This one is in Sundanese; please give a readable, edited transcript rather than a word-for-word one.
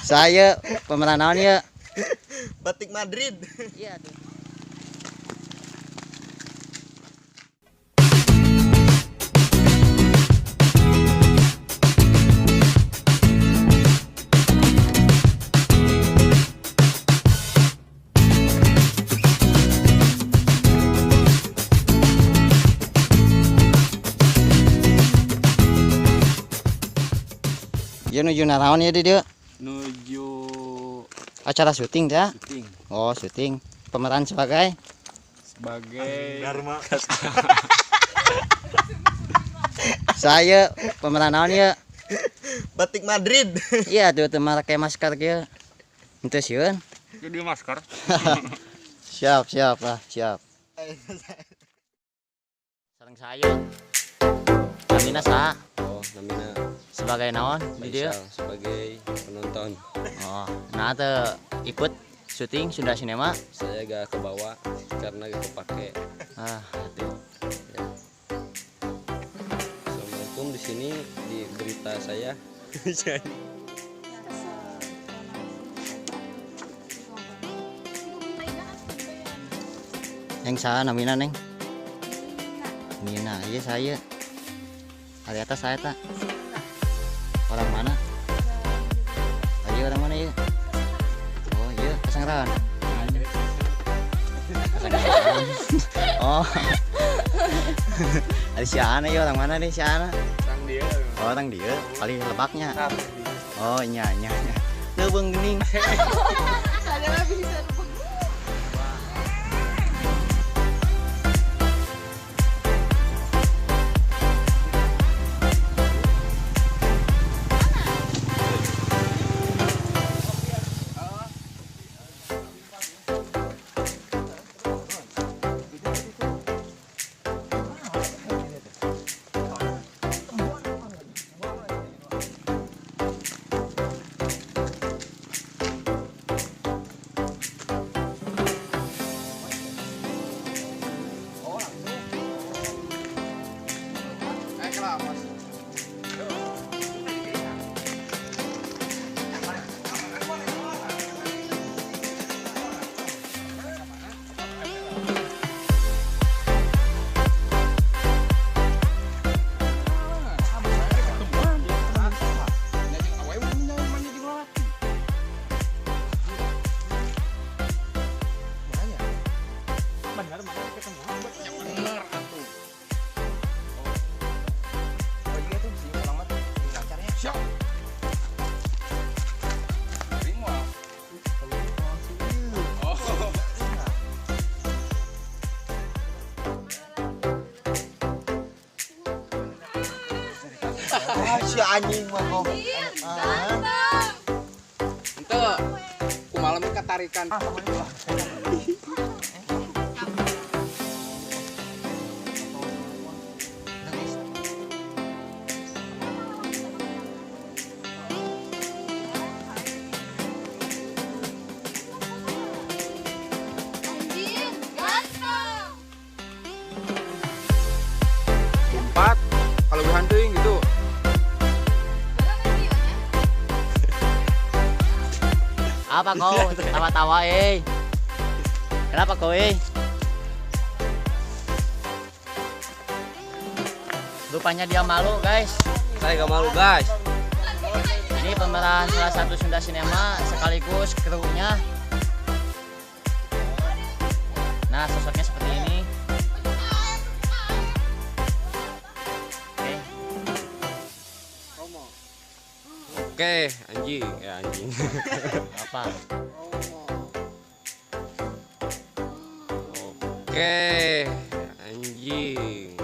Saya pemeran naon ya? Batik Madrid. Iya tuh. Ieu nuju naraon ieu di dieu? Nuju acara syuting ya? Syuting. Oh, syuting. Pemeran sebagai? Sebagai Dharma. Saya pemeran naon ya? Batik Madrid. Iya tuh teu make masker kieu. Henteu sieun. Jadi masker. Siap, siap lah, siap. Sareng saya. Namina saha? Oh, namina sebagai naon di dieu? Sebagai penonton. Oh, nah teu ikut syuting Sunda Sinema? Saya gak kebawa karena gak kepake. Ah, atuh. Ya. Assalamualaikum, di sini di berita saya. Neng saha namina neng? Nina. Iya saya. Ari atas saya tak. Orang mana? Ayo orang mana ya? Oh iya, Pesanggrahan. Pesanggrahan. Oh. Ada si Ana ya, orang mana nih si Ana? Orang dia. Oh, orang dia, paling lebaknya. Oh, iya iya iya. Leuweung geuning. Ada bisa. Si anjing mah kok. Ente, ku malam ketarikan. Anjir, ganteng. 4 kalau lebihan teuing gitu. Apa kau tawa-tawa eh? Kenapa kau eh? Rupanya dia malu guys. Saya gak malu guys. Ini pemeran salah satu Sunda Sinema sekaligus krunya. Nah sosoknya seperti ini. Oke. Oke, anjing, ya anjing. Apa? Oke, anjing.